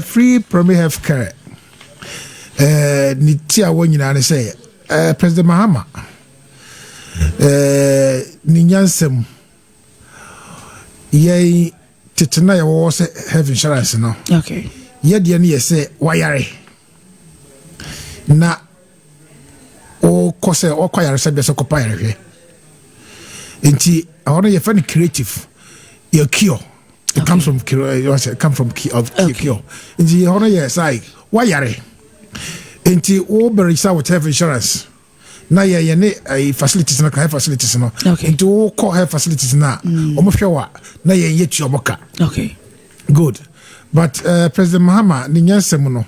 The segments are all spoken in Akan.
Free primary health care, ne ti a wɔ nyinaa ne sɛ President Mahama ne nyansam yɛn tete na yɛwɔ sɛ health insurance no, yɛdeɛ no yɛ sɛ wayare na wokɔ sɛ wɔkɔ ayaresabea sɛ kɔpa ayarehwɛ, nti ɛhɔ no yɛfrɛ no curative, yɛ cure. It comes from cure, it come from cure. Nti ɛhɔ no yɛ sɛ wayare nti wobɛregister with health insurance na yɛ ne facilities no ka health facilities no. Nti wokɔ health facilities no a, ɔmo hwɛ wo a, na yɛn yɛ tua ɔmo ka. Good, but President Mahama ne nyansɛm no,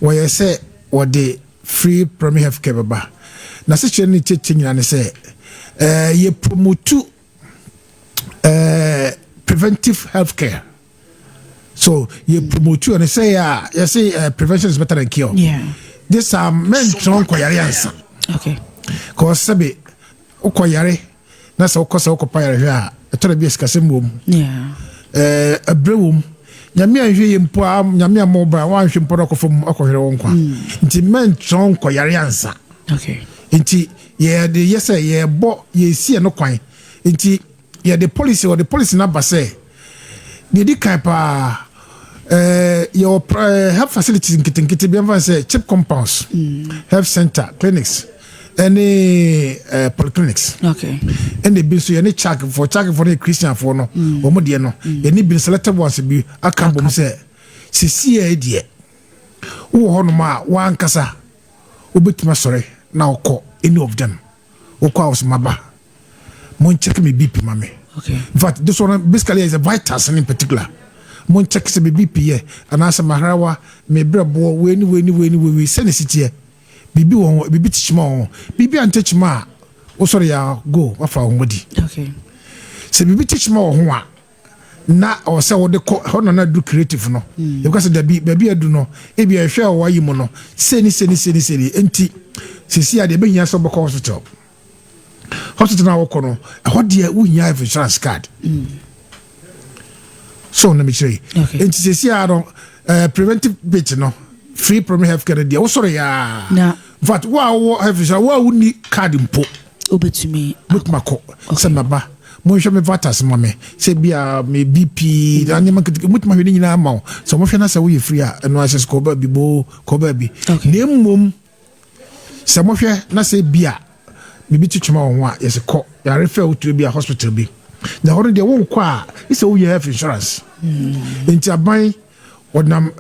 wɔyɛ sɛ wɔde free primary health care bɛba na sekyerɛ ne tietie nyinaa ne sɛ yɛ promote preventive health care. So yɛ promote ɛno sɛ yɛ a yɛsɛ prevention is better than cure. This mɛntwerɛ nkɔyare ansa. Kɔɔ sɛbe wokɔyare na sɛ wokɔ sɛ wokɔpa yarehwɛ a, ɛtɔrɔ bi asikasɛm wɔ mu, ɛbrɛ wɔ mu. Nyame anhwɛ yɛ mpo a, Nyame a mɔba a woanhwɛ mpo no, akɔfa mu akɔhwere wo nkwa. Nti mɛntwerɛ nkɔyare ansa. Nti yɛde yɛ sɛ yɛbɔ yɛsi ɛno kwan, nti yɛde policy, wɔde policy no aba sɛ deɛ di kan paa, yɛwɔ health facilities nketenkete bi, ɛmfa sɛ CHPS compounds, health center, clinics ɛne polyclinics. Ɛna ebi nso yɛne CHAG foɔ. CHAG foɔ no yɛ Christianfoɔ no, wɔn deɛ no, yɛne bi selected ones bi aka bom sɛ sisi yɛ deɛ wowɔ hɔnom a, wankasa wobɛtumi asɔre na wokɔ any of them. Wokɔ a, wɔsɛ maba, mon check me BP ma me. In fact, this one basically is a vitals in particular. Mon check sɛ me BP yɛ anaasɛ maharawa, me brɛboɔ wei ni wei ni wei ni wei wei sɛne si teɛ, biribi wɔ ho, biribi kyekyima wɔ ho, biribi a ntekyima a, wosɔre yɛ go wafa wo ho di. Sɛ biribi kyekyima wɔ ho a, na ɔwɔ sɛ wode kɔ hɔ na na du curative no. Yɛbɛka sɛ dabi, baabi adu no, ebi ɛhwɛ a wɔayi mu no seni seni seni seni, nti sisi a deɛ ɛbɛhia sɛ wobɛkɔ hospital. Hospital no a wokɔ no, ɛhɔ deɛ wohia health insurance card so na mekyerɛ yi. Nti sisi a no, preventive bit no, free primary health care no deɛ, wosɔre yaa. In fact, wo a wowɔ health insurance, wo a wonni card mpo, wobɛtumi wobɛtumi akɔ sɛ maba, monhwɛ me vitals ma me, sɛ bia me BP na nneɛma nketenkete, motumi ahwɛ ne nyinaa ma wo. Sɛ mohwɛ no sɛ woyɛ free a, ɛno ahyɛ sɛ kɔ baabi bo, kɔ baabi. Na mmom sɛ mohwɛ na sɛ bia biribi twitwima wɔ ho a, yɛsɛ kɔ yɛare fɛ woturo bi a hospital bi na hɔ no deɛ, wonkɔ a ɛsɛ woyɛ health insurance. Nti aban wɔnam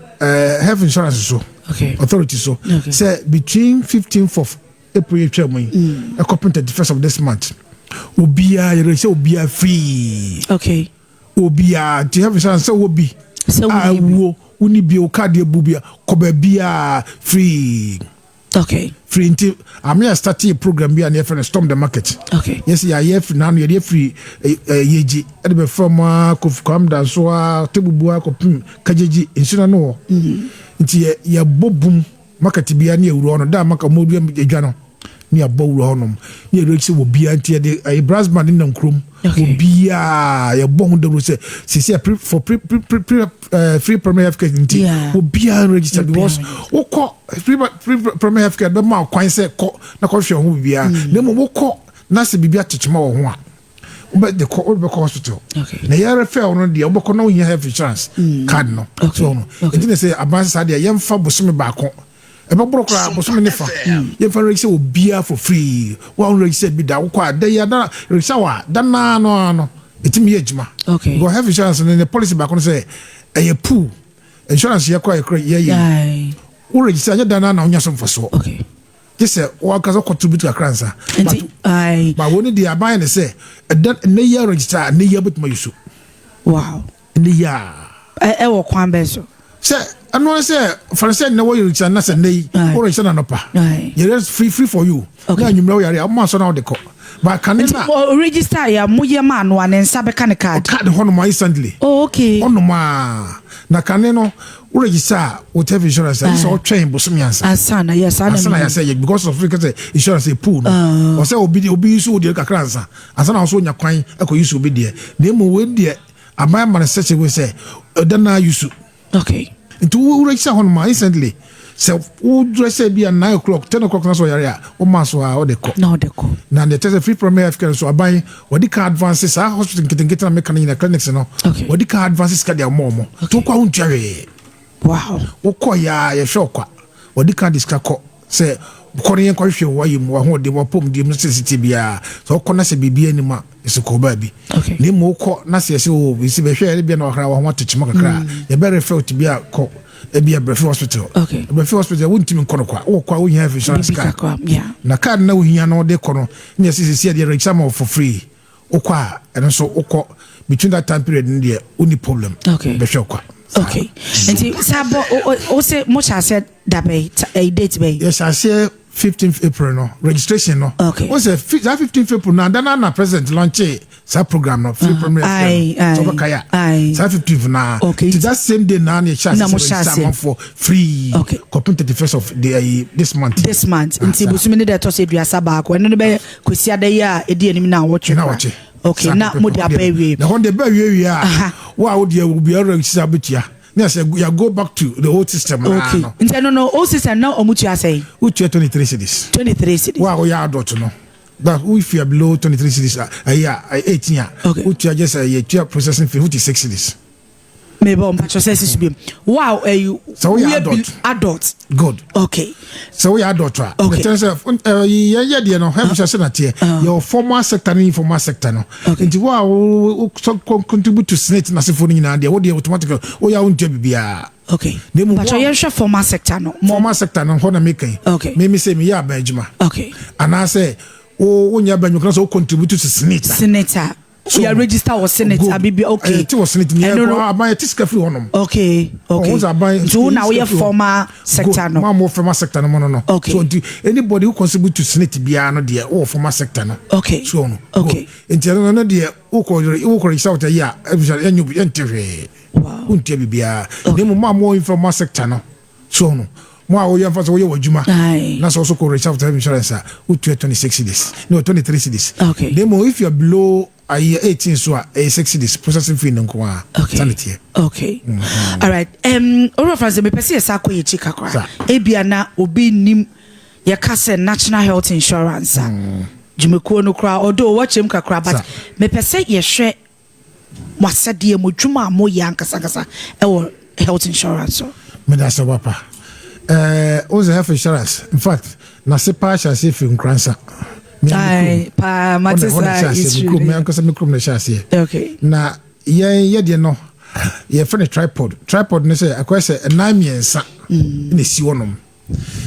health insurance so authority so sɛ between 15th of April yɛtwa mu yi ɛkɔpem 31st of this month, obiara yɛrɛ sɛ obiara free. Obiara, nti health insurance sɛ wɔ bi sɛ a wonni bi. Wuo woni bi o, card ebu bi a, kɔ baabiara free. Free. Nti ame a start yɛ program bi a ne yɛfrɛ no Storm the Market. Yɛsɛ yɛayɛ afiri n'ano, yɛde afiri yɛgye ɛde bɛfa mu a kofi kwam da so a tebubu a kɔpem Kagyegye nsuo no wɔ. Nti yɛbɔ bum market bia ne yɛwura hɔ no da maka mo adwa no ne yɛabɔ wura hɔnom ne yɛwura sɛ wɔ bia. Nti yɛde ɛyɛ brass band ne nam kurom. Obiaa yɛbɔ ho dawuro sɛ sisi a pre for pre pre pre pre free primary health care nti obiara register because wokɔ free primary health care bɛma wo kwan sɛ kɔ na kɔhwɛ ho biribiara, na mmom wokɔ na sɛ biribi atekyema wɔ ho a, wobɛde kɔ, wode bɛkɔ hospital. Na yɛrefɛ wo no deɛ, wobɛkɔ na wohia health insurance card no. So no nti ne sɛ aban sɛ saa deɛ, yɛmfa bosome baako ɛbɛborɔ koraa, bosome ne fa, yɛmfa register obiara for free. Wo a wo register bi da, wokɔ a, da yi ada register wɔ a, da naa no a no ɛtumi yɛ adwuma. Because health insurance no, ne policy baako no sɛ ɛyɛ pool insurance. Yɛ kɔ a, yɛkɔ yɛyɛ wo register, anyɛ da naa na wonya so mfasoɔ. Gye sɛ wɔankasa contribute kakra nsa. Nti ae. But wɔn deɛ, aban ne sɛ ɛda ne yɛ register a, ne yɛ bɛtuma yi so. Ne yɛ a ɛwɔ kwan bɛn so? Sɛ ɛno ne sɛ fana sɛ nnɛ wɔyɛ register na sɛ nnɛ yi wɔ register na nɔpa yɛrɛ free free for you na anwummerɛ wɔyare a, ɔmo asɔ na wɔde kɔ, but kane nti na o register yɛ moyɛ ma ano a, ne nsa bɛka ne card? Card hɔnom a instantly. Hɔnom a na kane no, wo register a with health insurance a, sɛ ɔtwɛn bosome ansa. Ansa na yɛ saa na ansa na menim. Yɛsɛ yɛ because of sɛ insurance yɛ pool no, ɔsɛ obi de obi yi so wo deɛ kakra ansa na ɔso nya kwan akɔ yi so obi deɛ. Na emu wei deɛ, aban ama no sɛ kyɛ wei sɛ ɛda na yi so. Nti wo register hɔ nom a, instantly sɛ wo register bi a 9 o'clock, 10 o'clock na sɛ ɔyare a, woma so a, wode kɔ. Na ɔde kɔ. Na deɛ kyerɛ sɛ free primary health care nso, aban wɔde ka advance saa hospital nketenkete na meka no nyina, clinics no, wɔde ka advance sika deɛ ɔma ɔmo. Nti wokɔ a, wontua hwee. Wokɔ yɛ a, yɛhwɛ ɔkwa, wɔde ka de sika kɔ sɛ kɔ no, yɛnkɔhwehwɛ wayɛ mu, wahoɔden, wapɔmuden mu sɛ siti biara. Sɛ wokɔ na sɛ biribi anim a, ɛsɛ kɔ baabi. Na mmom wokɔ na sɛ yɛsɛ o bɛsi bɛhwɛ yɛde bia na wakra waho atekyema kakra a, yɛbɛ refer to bi a kɔ ebi Abrɛfi Hospital. Abrɛfi Hospital, wontumi nkɔ no kwa. Wokɔ a, wohia health insurance Biribi card. Kakra, yeah. Na card na wohia no wode kɔ no, ne yɛsɛ sɛsi a deɛ register ma wo for free. Wokɔ a, ɛno nso wokɔ between that time period no deɛ, wonni problem. Bɛhwɛ wo kwa. Okay, nti saa bɔ o sɛ mo hyɛ aseɛ da bɛyi, ɛyi date bɛyi? Yɛhyɛ aseɛ 15th April no, registration no. Wo sɛ saa 15th April no ada na president launch saa program no, free primary health care no. Sɛ wobɛkae a, saa 15th na nti that same day na yɛhyɛ Na aseɛ mo sɛ hyɛ register aseɛ. amanfoɔ free kɔpem 31st of the this month. This month. Ah, Nti saa. Bosome ne deɛ ɛtɔ so 31, ɛno no bɛyɛ Kwasi ada yi a ɛdi anim na awɔtwe Na kora. wɔkye. Okay, Saa na pɛpɛpɛ. mo de aba awie. Na hɔ de ba awie wie a, wo a wodeɛ obiara register bɛtua ne yɛ sɛ yɛ go back to the old system naa no. Nti ɛno no, old system na ɔmo tua sɛn? Wotua 23 cedis. 23 cedis. Wo a woyɛ adult no, that if you are below 23 cedis a, ɛyɛ a 18 a, wotua gye sɛ yɛtua processing fee, which is 6 cedis. Mebɔ mpatwɔ sɛ sisi bi wo a ɛyi Sɛ woyɛ adult. Adult. Good. Sɛ woyɛ adult a, kyerɛ sɛ yɛn yɛ deɛ no, health insurance na teɛ, yɛwɔ formal sector ne informal sector no. Nti wo a wo contribute to SSNIT n'asefoɔ no nyinaa deɛ, wo deɛ automatically woyɛ a, wontua biribiara. Na mmom Mpatwɔ, yɛnhwɛ formal sector no. Formal sector no hɔ na meka yi. Memi sɛ meyɛ aban adwuma anaasɛ wo wonyɛ aban adwuma sɛ wo contribute to SSNIT a, SSNIT a So, yɛ register wɔ SSNIT abibi, okay. Ɛyɛ te wɔ SSNIT ni. Ɛno no yɛ aban yɛ te sika firi hɔnom. Okay. Ɔho sɛ aban Nti wo na woyɛ formal sector no. Mo a mo formal sector no mo no. So nti anybody who contribute to SSNIT biara no deɛ, wowɔ formal sector no. So no. Good. Nti ɛno no deɛ, wokɔ register wɔ yi a, ɛbisa yɛnyɛ obi yɛnte hwee. Wontua biribiara. Na mmom mo a mo wɔ informal sector no, so no, mo a woyɛ mfa sɛ woyɛ wɔ adwuma na sɛ wɔso kɔ register for health insurance a, wotua 26 cedis, no, 23 cedis. Na mmom if you are below ayɛ 18 so a, ɛyɛ 6 cedis processing fee no nko a. Sane teɛ. Okay, all right. Owura Francis, mepɛ sɛ yɛsa akɔ yɛkyi kakra. Ebia na obi nim yɛka sɛ National Health Insurance a, dwumakuo no koraa ɔdo wɔkyerɛm kakra, but mepɛ sɛ yɛhwɛ mo asɛdeɛ, mo dwuma a moyɛ ankasankasa ɛwɔ health insurance so. Meda sɛ papa wo sɛ health insurance, in fact, nase paa hyɛ aseɛ firi Nkoransa. Aye, paa mate saa history. Me ankasa me kurom na ɛhyɛ aseɛ. Na yɛn yɛdeɛ no, yɛfrɛ no tripod. Tripod no sɛ akɔyɛ sɛ ɛnan mmiɛnsa na ɛsi hɔnom.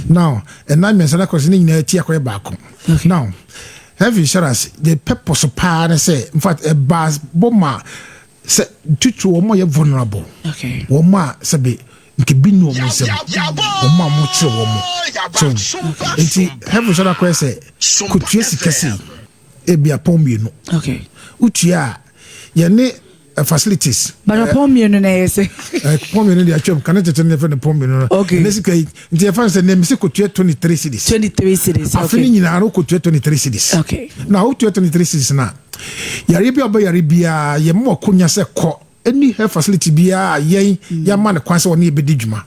Now ɛnan mmiɛnsa no akɔ sɛ ne nyinaa ti akɔyɛ baako. Now health insurance, the purpose paa ne sɛ, in fact, ɛbaa bɔ ma sɛ tutu wɔn a yɛ vulnerable, wɔn a sɛbi nke bi ni wɔn nsam, wɔn a wɔkyerɛ wɔn so. Nti health insurance akɔyɛ sɛ kotua sika sei, ebi apɔn mmienu. Wotua a, yɛne facilities. But pɔn mmienu na ɛyɛ sɛ? Pɔn mmienu de atwam kane tete no, yɛfrɛ no pɔn mmienu no. Ne sika yi nti yɛfa no sɛ nɛmi sɛ kotua 23 cedis. 23 cedis. Afe no nyinaa no, kotua 23 cedis. Na wotua 23 cedis na yare bi a ɔbɛ yare biara, yɛma wakonya sɛ kɔ any health facility biara a yɛn yɛama ne kwan sɛ ɔne yɛbɛdi dwuma.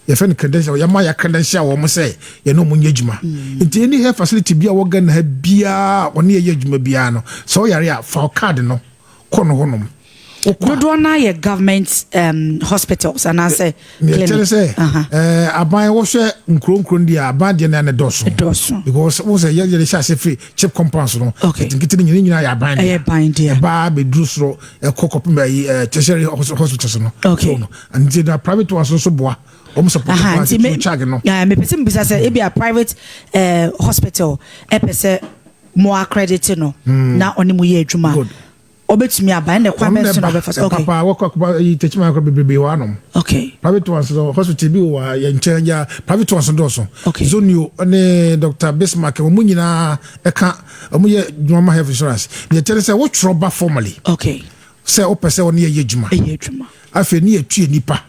Yɛfrɛ no credential. Yɛma yɛ credential wɔn sɛ yɛne wɔn nyɛ adwuma. Nti any health facility bi a wɔ Ghana ha biara a ɔne yɛyɛ adwuma biara no, sɛ ɔyare a, fa wo card no kɔ no hɔnom. Wokɔ a, Dodoɔ no ayɛ government hospitals anaasɛ neɛ kyerɛ clinic? sɛ aban, wɔhwɛ nkuro nkuro no deɛ, aban deɛ no ne dɔso. Dɔso. Because wo sɛ yɛde hyɛ ase firi CHPS compounds no, nketenkete no nyinaa yɛ aban Ɛyɛ deɛ. ban deɛ. Ɛbaa bɛduru soro ɛkɔ kɔpem ayi tertiary hospitals no. So no, nti na private ones nso boa wɔn support paa nti nti charge no. Mepɛ sɛ mebisa sɛ ebi a private hospital ɛpɛ sɛ mo accredit no na ɔne mo yɛ adwuma, ɔbɛtumi aba? Ɛnna kwan bɛn so na ɔbɛfa so? Papa wɔkɔ akɔba yi tɛkyima akɔ bebrebe wɔ anom. Private ones no, hospital bi wɔ yɛn nkyɛn ya, private ones dɔɔso. Zonio ne Dr Bismarck, wɔn nyinaa ɛka wɔn yɛ dwuma ma health insurance. Deɛ kyerɛ sɛ wotwerɛ ba formally sɛ wopɛ sɛ wɔne yɛ adwuma. Ɛyɛ adwuma. Afei ne yɛtue nipa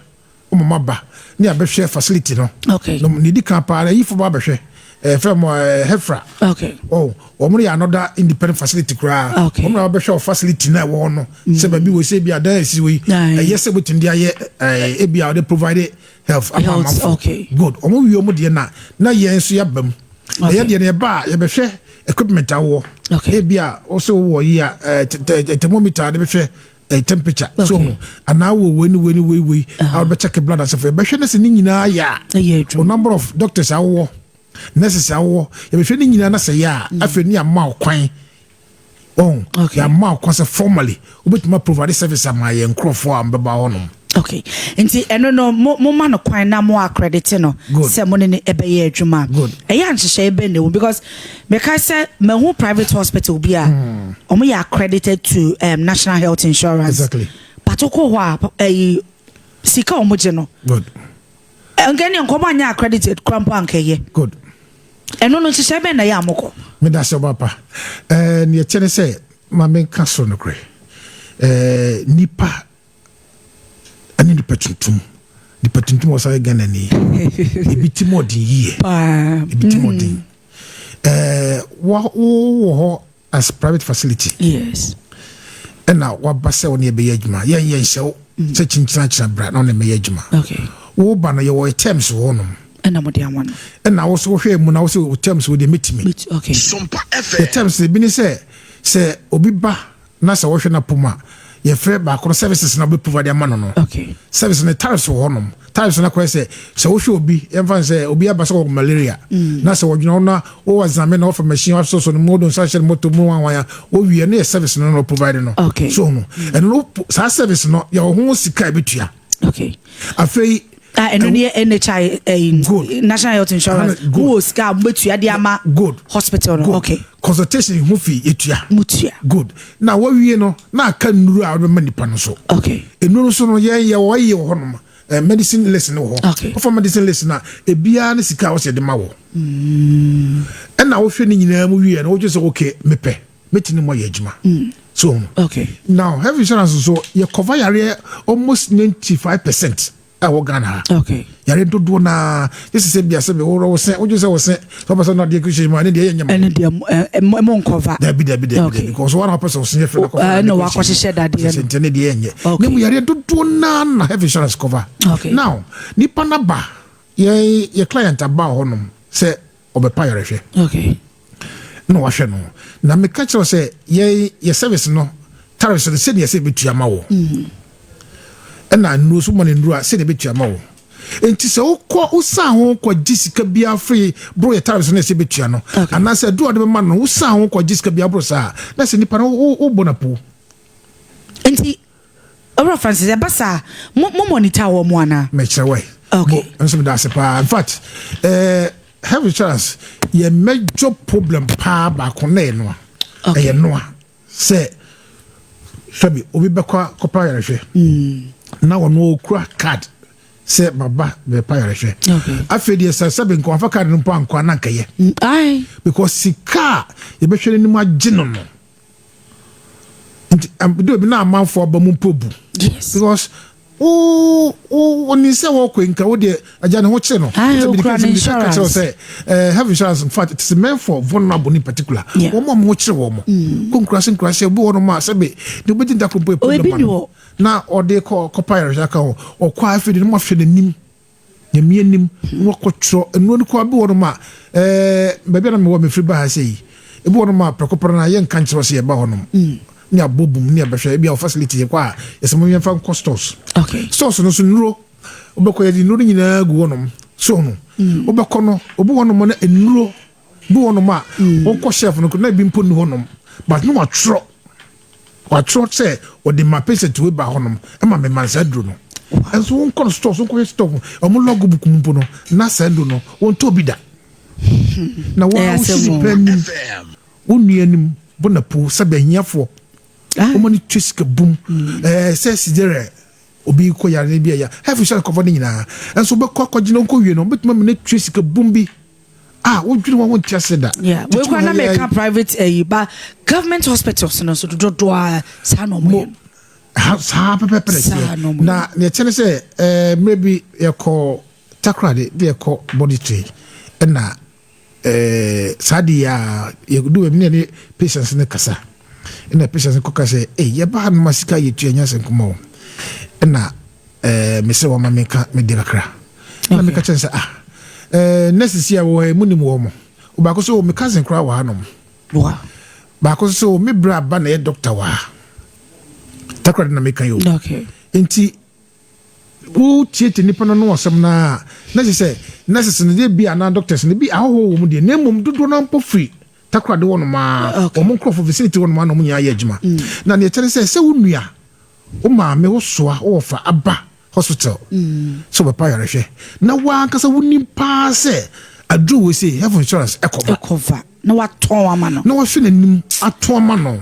wɔn ma ba ne abɛhwɛ facility no. No ne di kan paa, ayifo ba abɛhwɛ. Fɛn mo HeFRA. Oh, wɔn yɛ another independent facility koraa. Wɔn na wɔbɛhwɛ wɔ facility na ɛwɔ hɔ no sɛ baabi wɔ sɛ ebi adan esi wɔ yi, ɛyɛ sɛ wotumi de ayɛ ebi a wɔde provide health ama amanfo. Good. Wɔn wie wɔn deɛ na yɛn nso yɛaba mu. Na yɛ deɛ no, yɛba a, yɛbɛhwɛ equipment awɔ. Ebi a wɔsɛ wɔ yi a thermometer de bɛhwɛ temperature so ho, anaa wɔ wei ne wei ne wei wei a wɔbɛ check blood asɛfo. Yɛbɛhwɛ ne sɛ ne nyinaa yɛ a, o number of doctors awɔ, nurses awɔ, yɛbɛhwɛ ne nyinaa na sɛ yɛ a, afei ne yɛama wo kwan ɔn yɛama wo kwan sɛ formally wobɛtumi provide service ama yɛn nkurɔfoɔ a mbɛba hɔnom. Okay, nti ɛno no mo ma no kwan na mo accredit no sɛ mo ne ne ɛbɛyɛ adwuma. Ɛyɛ anhyehyɛ bɛn na ewu? Because meka sɛ mahu private hospital bi a ɔmo yɛ accredited to National Health Insurance, but wokɔ hɔ a, ɛyi sika a ɔmo gye no, nka ne nkɔmɔ anyɛ accredited kora mpo ankɛyɛ. Ɛno no, nhyehyɛ bɛn na ɛyɛ a mokɔ? Meda sɛ ɔba pa. Neɛ kyɛ ne sɛ ma menka so nokorɛ, nipa ɛne nipa tuntum wɔ sɛ Ghana ni, ebi ti mu ɔden yie, ebi ti mu ɔden. Wowɔ hɔ as private facility ɛna waba sɛ wo ne yɛbɛyɛ adwuma, yɛn nhyɛ wo sɛ kyinkyinakyina bra na wo ne mɛyɛ adwuma. Woba no, yɛwɔ terms wɔ hɔnom. Ɛna mode ama no. Ɛna wo so wohwɛ mu na wo sɛ wo terms wo deɛ mɛtumi. Yɛ terms ebi ne sɛ obi ba na sɛ wɔhwɛ no pom a, yɛfrɛ baako no services na wobɛ provide ama no. Service no, tariffs wɔ hɔnom. Tariffs no akɔyɛ sɛ wohwɛ obi, yɛmfa no sɛ obi aba sɛ wɔ malaria na sɛ wɔdwena wo na wowɔ examine na wɔfa machine wasosɔ no mu, wode nsa hyɛ no moto mu wanwan a wowie no, yɛ service no na provide no. So no, ɛno no, saa service no, yɛwɔ ho sika a ɛbɛtua. Afei Ah, ɛno ne yɛ NHI, National Health Insurance. Wowɔ sika a mobɛtua de ama hospital no. Consultation ho fee yɛtua. Mutua. Good. Na wɔwie no na aka nnuro a wɔbɛma nipa no so. Nnuro so no, yɛn yɛ wɔyɛ wɔ hɔnom medicine list no wɔ hɔ. Wɔfa medicine list na ebiara ne sika a wɔsɛ de ma wɔ. Ɛna wohwɛ ne nyinaa mu wie no, wogye sɛ okay, mepɛ mɛtumi mu ayɛ adwuma so. Now, health insurance nso yɛ cover yareɛ almost 95% a ɛwɔ Ghana ha. Yare dodoɔ naa ne sɛ bia sɛ wɔwɔ wo sɛ wogye sɛ wo sɛ sɛ wopɛ sɛ no adeɛ kɔhyɛ mu a, ne deɛ ɛyɛ nyɛ ma. Ɛne deɛ mo nkɔva. Dabi, dabi, dabi, dabi, because wɔn a wɔpɛ sɛ wɔsɛ fɛ na ɛna wakɔhyehyɛ dadeɛ no. Nti ne deɛ ɛnyɛ ne mu yareɛ dodoɔ naa na health insurance cover. Now, nipa na ba, yɛ client aba hɔnom sɛ ɔbɛpa yarehwɛ na wahwɛ no, na meka kyerɛ sɛ yɛ service no tariffs no, sɛdeɛ sɛ ɛbɛtua ma wɔ, ɛna nnuro so ma no nnuro a, sɛdeɛ ɛbɛtua ma wɔ. Nti sɛ wokɔ wosan ho kɔgye sika biara firi boro yɛ tariffs no ɛsɛ bɛtua no, anaasɛ aduro a wɔde bɛma no, wosan ho kɔgye sika biara boro saa, na sɛ nipa no wobɔ no po. Nti Owura Francis, ɛba saa, mo monitor wɔ mu anaa? Mɛkyerɛ wɛ. Nso meda ase paa. In fact, health insurance yɛ major problem paa baako na ɛyɛ noa. Ɛyɛ noa sɛ sɛbi obi bɛkɔ kɔpa ayarehwɛ na ɔno okura card sɛ baba bɛpa ayarehwɛ. Afei deɛ, sɛ sɛbi nka wafa card no mpo ankɔ ana nkɛyɛ because sika a yɛbɛhwɛ n'anim agye no nti de obi na amanfoɔ aba mu mpo bu because wo wo ni sɛ wɔkɔ nka wo deɛ agya ne ho kyerɛ no. Sɛ ne insurance sɛ health insurance, in fact, it is meant for vulnerable in particular, wɔn a wɔn ho kyerɛ wɔn mo kó nkurase nkurase obi wɔ nom a sɛbi ne obi di nta kuro mpo epo no na ɔde kɔ kɔpa ayarehwɛ aka ho ɔkɔ afei de ne mo ahwɛ n'anim nyamia nim na wakɔtwerɛ nnuro no kɔ. Bi wɔ nom a baabi a na mewɔ mefiri ba ha sɛ yi, ebi wɔ nom a prɛko pɛrɛ na yɛnka nkyerɛ sɛ yɛba hɔ nom ne abɔ bum ne yɛbɛhwɛ ebi a wɔ facility yɛ kɔ a, yɛsɛ mo yɛmfa nkɔ stores. Stores no so nnuro wobɛkɔ, yɛde nnuro no nyinaa gu hɔ nom so no, wobɛkɔ no, obi wɔ nom na nnuro bi wɔ nom a wɔkɔ shelf no na ebi mpo nni hɔ nom, but ne watwerɛ sɛ ɔde ma patient wei ba hɔ nom ɛma mema nsa duro no. Ɛnso wɔnkɔ no stores, wɔnkɔhwɛ store, ɔmo log book mu mpo no na saa duro no wɔntɔ bi da na wɔn a wosi nipa anim, wɔn nua anim bɔ na po sɛbi ahiafoɔ wɔn ani twe sika bum sɛ sidere obi kɔ yare bi a ya health insurance kɔfɔ ne nyinaa ɛnso bɛkɔ akɔgyina nkɔ wie no, wɔbɛtumi ama ne twe sika bum bi a wodwene wɔn ho nte ase da. Yeah, wei kora na meka private ɛyi ba, government hospitals no nso dodoɔ a saa na ɔmo yɛ. Saa pɛpɛpɛ na ɛteɛ. Na deɛ ɛkyɛ ne sɛ mmerɛ bi yɛkɔ Takoradi de yɛkɔ body trade ɛna. Saa de yɛ a yɛdu baabi ne yɛne patients ne kasa, ɛna patients no kɔka sɛ, "Ei, yɛba ha noma sika yɛtua nyɛ asɛ nkɔmmɔ o." Ɛna mesrɛ wɔma menka mede kakra na meka kyerɛ sɛ, ah, nurses yi a wɔwɔ ha yi, munim wɔ mo. Baako sɛ, "O, me cousin koraa wɔ hanom." Baako sɛ, "O, me berɛ aba na ɛyɛ doctor wɔ ha." Takora de na meka yi o. Nti wotietie nipa no no asɛm no a, na kyerɛ sɛ nurses no deɛ bi anaa doctors no bi ahɔhoɔ wɔ mu deɛ, na mmom dodoɔ no mpo firi Takoradi hɔ nom a, wɔn nkurɔfoɔ vicinity hɔ nom a na wɔn nyinaa yɛ adwuma. Na neɛ kyerɛ sɛ wo nua, wo maame, wo soa, wo wɔfa aba hospital sɛ wɔbɛpa ayarehwɛ na wankasa wonim paa sɛ aduro wɔ sɛ health insurance ɛkɔba. Ɛkɔva na watɔn ama no. Na wahwɛ n'anim ato ama no.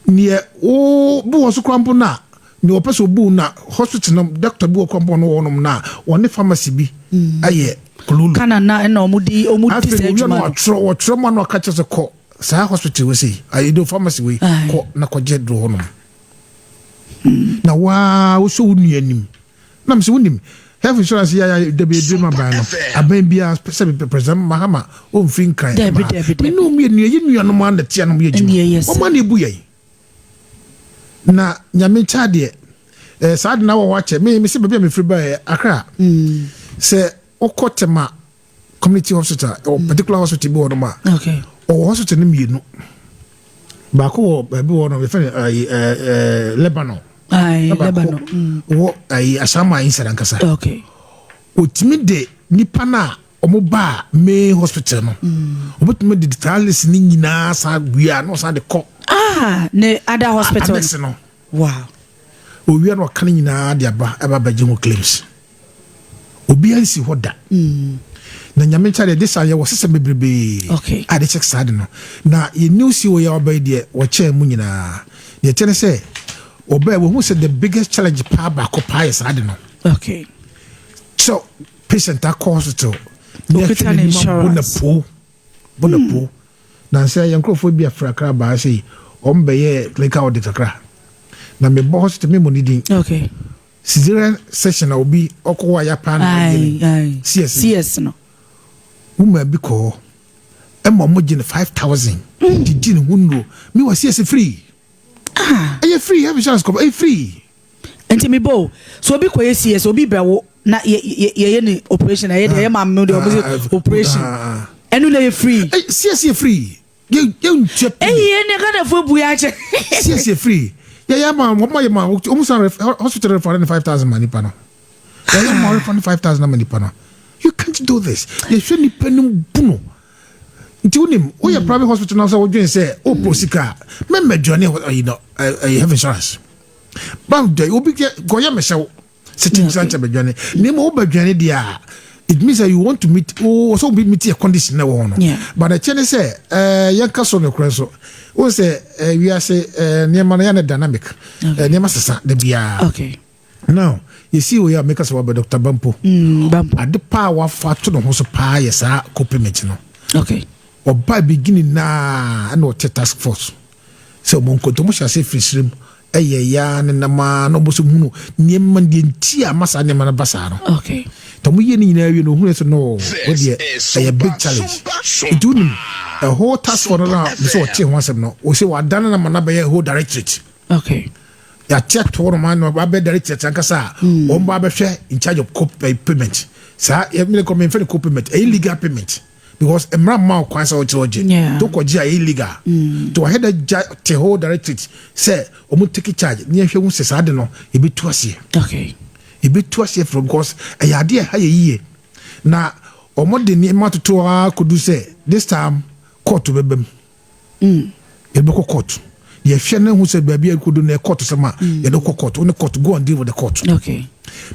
Neɛ wo bi wɔ so koraa mpo no a, neɛ wɔpɛ sɛ obu na hospital no, doctor bi wɔ koraa mpo no wɔ hɔnom no a, wɔne pharmacy bi ayɛ kololo. Kana na ɛna ɔmo di afei sɛ owia no adwuma no. Wɔtwerɛ, wɔtwerɛ mu a, na ɔka kyerɛ sɛ kɔ saa hospital wei sei, ayido pharmacy wei, kɔ na kɔgye duro hɔnom. Na waa wosɔ wo nua anim na mesɛ wonim health insurance yɛ ayɛ da bebree ma aban no, aban biara sɛ President Mahama ɔmfiri Nkran. Dabi, dabi, dabi. Me ne wo mmienu yɛ nuanom a na tea nom yɛ Ɛnneɛ adwuma. yɛ sɛ. Ɔma na ebu yɛn na Nyame nkyɛ adeɛ. Saa de na wɔ hɔ akyɛ me sɛ baabi a mefiri baeɛ, Accra, sɛ wokɔ Tema Community Hospital, ɛwɔ particular hospital bi wɔ nom a, ɔwɔ hospital no mmienu. Baako wɔ baabi wɔ no yɛfrɛ no ɛyi ɛɛ ɛɛ Lebanon. Na baako Lebanon. Wɔ ɛyi Ashaiman inside ankasa. Otumi de nipa no a ɔmo baa main hospital no, obetumi de saa list ne nyinaa san wie a, na ɔsan de kɔ Ah, ne other hospital. Annex no. Owia no, ɔka no nyinaa de aba, ɛba bɛgye ho claims. Obiara nsi hɔ da na Nyame nkyɛn deɛ de saa yɛwɔ system bebrebee a de check saa de no. Na yɛ new CEO yɛ ɔba yi deɛ, wɔkyɛn mu nyinaa deɛ kyɛ ne sɛ ɔbaa wɔhu sɛ the biggest challenge paa baako paa yɛ saa de no sɛ patient akɔ hospital ne Okita yɛhwɛ ne n'anim abɔ na insurance. po bɔ na po na sɛ yɛn nkurɔfoɔ bi afra kakra baa sɛ yi, ɔmo bɛyɛ clinical audit kakra na mebɔ hospital memo ne din. Cesarean section a obi ɔkɔ hɔ a yɛapa no CS. CS no. Woman bi kɔ hɔ ɛma ɔmo gye no 5,000 gyegye ne ho nnuro mi wɔ CS free. Ɛyɛ free, health insurance kɔ, ɛyɛ free. Nti mi bo so obi kɔ yɛ CS, obi bɛwo na yɛ yɛ yɛyɛ ne operation, ɛyɛ deɛ ɛyɛ maame mi deɛ ɔmo sɛ operation ɛnu na yɛ free. Ɛ CS yɛ free, yɛ yɛ ntua pii. Eyi yɛ ne Ghanafoɔ bu yɛ akyɛ. CS yɛ free, yɛ yɛ ama wɔn ayɛ ma wɔn san hospital refund ne 5,000 ma nipa no, yɛ yɛ ma refund 5,000 ma nipa no. You can't do this. Yɛhwɛ nipa no bu no. Nti wonim woyɛ private hospital na sɛ wodwen sɛ wopɔ sika a, mɛmɛ dwane ɛyi no, ɛyɛ health insurance ban dɛ obi kɛ kɔyɛ mɛhyɛw sɛ kyinkyina nkyɛn bɛdwane na emu wobɛdwane deɛ a, it means that you want to meet o sɛ obi meet a condition na ɛwɔ hɔ no. But ɛkyɛ ne sɛ yɛnka so nokorɛ nso wo sɛ wiase nneɛma no yɛ ne dynamic. Nneɛma sesa da biara. Now yɛsi wei a meka sɛ wabɛ Dr. Bampo. Bampo. Ade paa a wafa to ne ho so paa yɛ saa co-payment no. Ɔbaa beginning naa ɛna ɔte task force sɛ ɔmo nkonto ɔmo hyɛ ase firi sirim ɛyɛ yaa ne nam a na ɔmo nso hunu nneɛma deɛ nti a ama saa nneɛma no ba saa no. Nti ɔmo yie ne nyinaa wie no, ohunu sɛ no o deɛ ɛyɛ big challenge. Nti wonim ɛhɔ task force no na sɛ ɔte ho asɛm no, ɔsɛ wadane no ma no bɛyɛ whole directorate. Yàtí ato hɔ nom ano abɛ directorate ankasa a wɔn ba abɛhwɛ in charge of co payment. Saa yɛ mi kɔ mi nfɛ ne co payment, ɛyɛ legal payment because mmara mma kwan sɛ ɔkyerɛ ɔgye to kɔgye a ɛyɛ illegal. To wahɛ dɛ gya te whole directorate sɛ wɔn take charge ne yɛhwɛ ho sɛ saa de no ebi tu aseɛ. Ebi tu aseɛ from because ɛyɛ adeɛ ɛha yɛ yie na wɔn de nneɛma toto ara kodu sɛ this time court bɛbɛ mu. Yɛde bɛkɔ court, yɛhwɛ ne ho sɛ baabi a yɛkɔdu no yɛ court sɛm a, yɛde kɔ court. Wo ne court, go and deal with the court.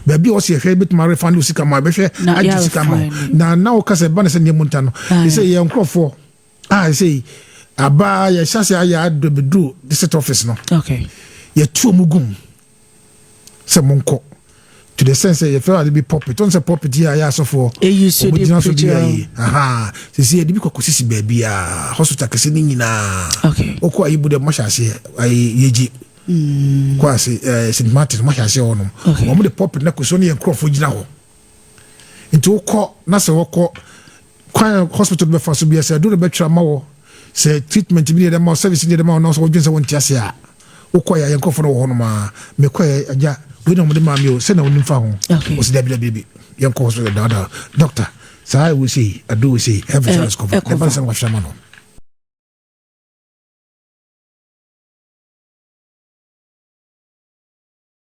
Baabi a wɔsɛ yɛhwɛ bɛtumi arefund wo sika ma bɛhwɛ Na agye yɛ sika ma wo. refund. Na woka sɛ ba ne sɛ nneɛmu nta no sɛ yɛ nkurɔfoɔ a sɛ aba yɛhyɛ ase ayɛ adɔ bɛduru district office no, yɛtu ɔmu gum sɛ monkɔ to the sense sɛ yɛfrɛ ade bi pulpit, ɔn sɛ pulpit yi a yɛ asɔfoɔ Eyi so ɔmo de gyina so de preach. yɛ aha sisi yɛde bi kɔ kɔsisi baabi a hospital kɛse ne nyinaa. Wokɔ ayi bu dɛ mohyɛ aseɛ ayi yɛgye kɔ ase St Martin mohyɛ aseɛ hɔ nom. Wɔn de pulpit na kɔsi hɔ ne yɛn nkurɔfoɔ gyina hɔ. Nti wokɔ na sɛ wɔkɔ Kwan hospital bɛfa so bia, sɛ ɛdo no bɛtwerɛ ma wɔ sɛ treatment bi ne yɛde ma wo, service ne yɛde ma wo, na sɛ wodwen sɛ wonte ase a, wokɔ yɛ yɛn nkurɔfoɔ no wɔ hɔ nom a, mekɔ yɛ agya wei na wɔde maa mi o, sɛ na wonim fa ho. Wɔsi dabi, dabi, dabi, yɛnkɔ hospital daadaa doctor saa, ɛwɔ sei, ado wɔ sei, health insurance cover. Ɛcover. Ɛba sɛ no wahwɛ ma no.